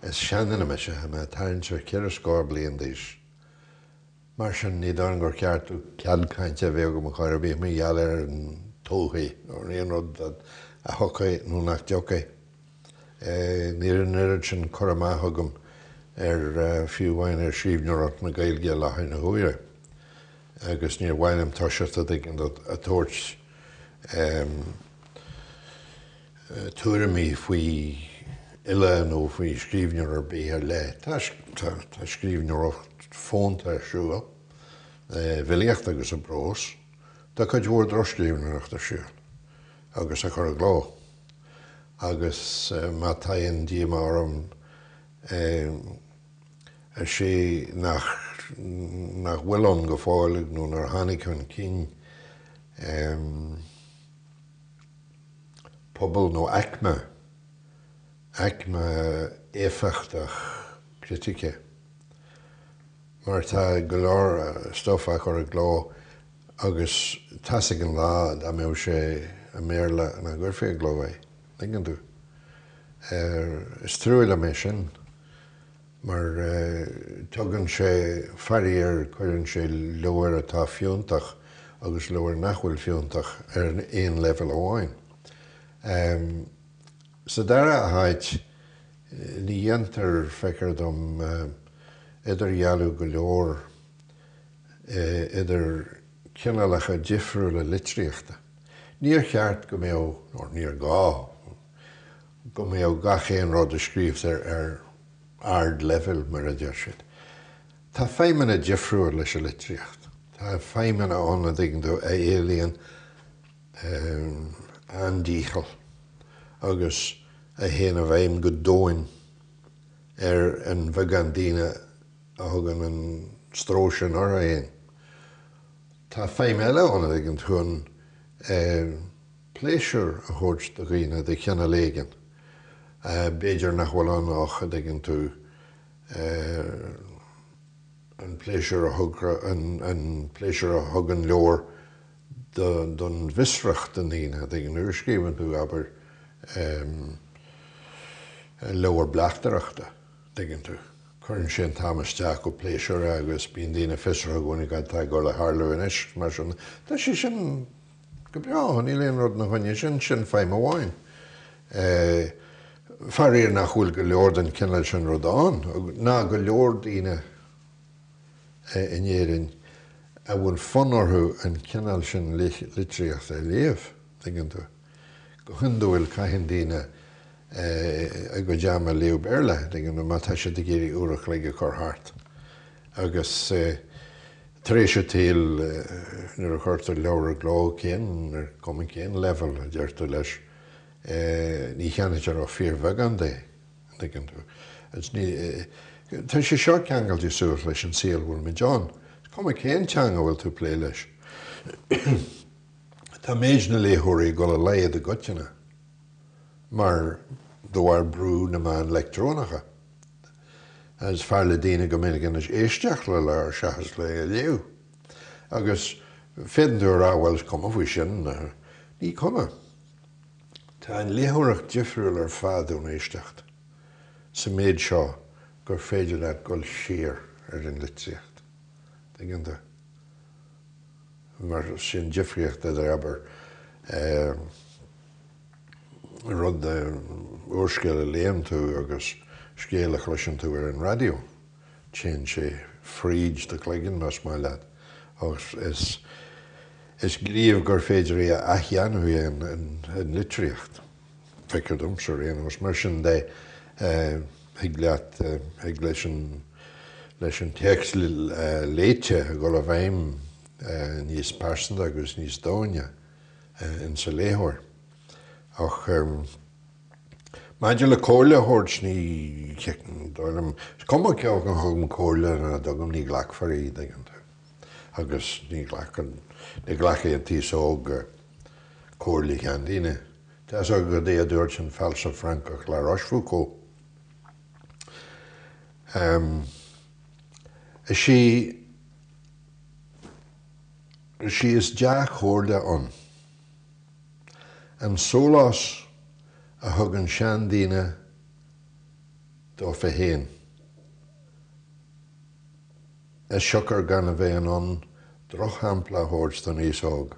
Is seanduine mise, tá mé ag tarraingt ar cheithre scór bliain d'aois. Mar sin, ní dóigh liom gur cheart cead cainte a bheith agam ar chor ar bith mar gheall ar an todhchaí nó ar aon rud a thiocfaidh nó nach dtiocfaidh. Níl an oiread sin cur amach agam ar, fiú amháin ar scríbhneoireacht na Gaeilge i láthair na huaire agus níor mhaith liom toiseacht a dtuigeann tú ag tabhairt tuairimí faoi fhile nó faoi scríbhneoir ar bith ar leith. Tá scríbhneoireacht fónta ar siúl, i bhfilíocht agus i bprós. Tá cuid mhór drochscríbhneoireacht ar siúl agus á cur i gcló. Agus má tá aon díomá orm, is é nach nach bhfuil ann go fóill nó nár tháinig chun cinn, pobal nó aicme, aicme éifeachtach critice. Mar tá go leor stuif á chur i gcló agus tá's ag an lá dá mbeadh sé i mBéarla nach gcuirfí i gcló é, tuigeann tú. Is trua liom é sin mar tugann sé, faraor, cuireann sé leabhair atá fiúntach agus leabhair nach bhfuil fiúntach ar aon leibhéal amháin. Sa dara háit, ní dhéantar, feictear dom, idirdhealú go leor idir cineálacha difriúla litríochta. Níor cheart go mbeadh, nó níor ghá, go mbeadh gach aon rud a scríobhtar ar ardleibhéal, mar a deir siad. Tá feidhmeanna difriúil leis an litríocht. Tá feidhmeanna ann, a dtuigeann tú, a éilíonn an-dícheall agus a théann i bhfeidhm go domhain ar an bheagán daoine a thugann an stró sin orthu féin. Tá feidhm eile ann, a dtuigeann tú, an pléisiúr a thabhairt do dhaoine de chineál éigin. B'fhéidir nach bhfuil ann ach, a dtuigeann tú, an pléisiúr a thug, an pléisiúr a thugann leabhar don bhfiosracht i ndaoine, a dtuigeann tú. Nuair a scríobhann tú, abair, leabhar bleachtaireachta, tuigeann tú, cuireann sé an t-am isteach go pléisiúrtha agus bíonn daoine fiosrach i gcónaí cad tá ag dul a tharlú anois, mar sin. Tá sé sin. Go breá, níl aon rud ina choinne sin, sin feidhm amháin. Faraor nach bhfuil go leor den chineál sin rud ann, ná go leor daoine in Éirinn a bhfuil fonn orthu an cineál sin litríochta a léamh, tuigeann tú. Go hiondúil caitheann daoine a gcuid ama ag léamh Béarla, tuigeann tú, má tá siad ag iarraidh uair a chloig a chur thart. Agus tar éis an tsaoil, nuair a chuirtear leabhar i gcló, cén, ar cuma cén leibhéal a deir tú leis, ní cheannaítear ach fíorbheagán de, an dtuigeann tú. Agus ní, tá sé seo ceangailte suas leis an saol a bhfuilimid ann. Is cuma cén teanga a bhfuil tú ag plé leis. Tá méid na léitheoirí ag dul i laghad i gcoitinne mar de bharr brú na meán leictreonacha. Is fearr le daoine go minic anois éisteacht le leabhar seachas le é a léamh. Agus féadann tú a rá bhuel is cuma faoi sin. Ní cuma. Tá an léitheoireacht difriúil ar fad ón éisteacht sa méid seo gur féidir leat dul siar ar an litríocht. Tuigeann tú? Mar sin difríocht idir, abair, rud, úrscéal a léann tú agus scéal a chloiseann tú ar an raidió. Téann sé fríd do chloigeann, más maith leat, ach is is gníomh gur féidir é a athdhéanamh é an litríocht. Feictear domsa ar aon nós. Mar sin de, thig leat, thig leis an, leis an téacs léite a dhul i bhfeidhm níos pearsanta agus níos domhaine insa léitheoir. Ach maidir le comhairle a thabhairt, ní dóigh liom, is cuma cé acu a thugaim comhairle nó nach dtugaim, ní ghlacfar í, tuigeann tú. Agus ní ghlacann, ní ghlacfaidh an t-aos óg comhairle sheandaoine. Tá fhios agat cad é a dúirt an fealsamh Francach La Rochefoucauld. Is í, is í is dea-chomhairle ann an sólás a thugann seandaoine. dófa féin. As siocair gan a bheith in ann drochshampla a thabhairt don aos óg.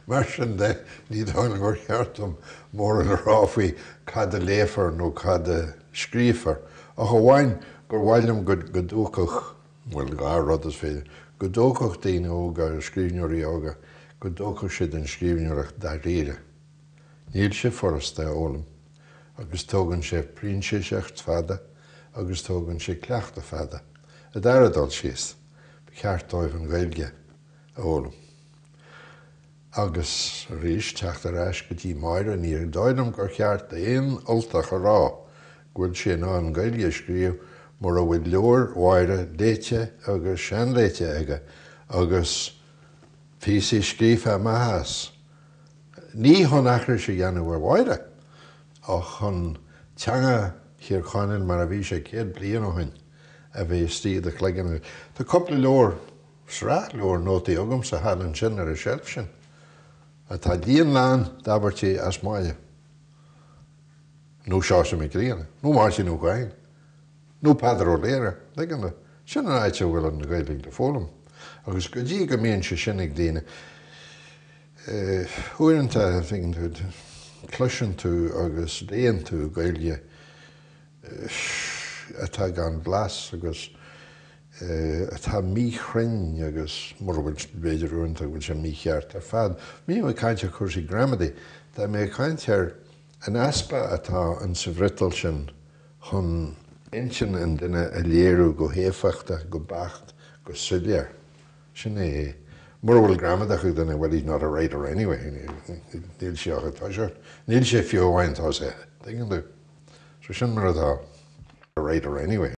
Mar sin de, ní dóigh liom gur cheart dom mórán a rá faoi cad a léifear nó cad a scríobhfar, ach amháin gur mhaith liom go dtógfadh, bhuel, dhá rud is féidir, go dtógfadh daoine óga, scríbhneoirí óga, go dtógfadh siad an scríbhneoireacht dáiríre. Níl sé furasta a fhoghlaim agus tógann sé printíseacht fada agus tógann sé cleachtadh fada. A dara dul síos, ba cheart dóibh an Ghaeilge a fhoghlaim. Agus arís, teacht ar ais go dtí Máire, ní dóigh liom gur cheart d'aon Ultach a rá go bhfuil sé in ann Gaeilge a scríobh mura bhfuil leabhair Mháire léite agus seanléite aige agus píosaí scríofa amach as. Ní chun aithris a dhéanamh ar Mháire, ach chun teanga Thír Chonaill mar a bhí sé 100 bliain ó shin a bheith istigh i do chloigeann. Tá cúpla leabhar, sraith leabhar nótaí agamsa thall ansin ar an tseilf sin, atá líon lán d'abairtí as Máire, nó Seosamh Mac Grianna, nó Máirtín Ó Cadhain. Nó Peadar Ó Laoghaire, tuigeann tú. Sin an áit a bhfuil an Ghaeilge le foghlaim. Agus go dtí go mbíonn sé sin ag daoine, uaireanta, tuigeann tú, cloiseann tú agus léann tú Gaeilge atá gan blas agus atá míchruinn agus, mura bhfuil, b'fhéidir uaireanta go bhfuil sé mícheart ar fad. Níl mé ag caint ar chúrsaí gramadaí, tá mé ag caint ar an easpa atá in sa bhfriotal sin chun intinn an duine a léiriú go héifeachtach, go beacht, go soiléir. Sin é é. Mura bhfuil gramadach ag duine, well he's not a writer anyway, níl sé ach ag toiseacht, níl sé fiú amháin tosaithe, tuigeann tú? So sin mar atá. A writer anyway.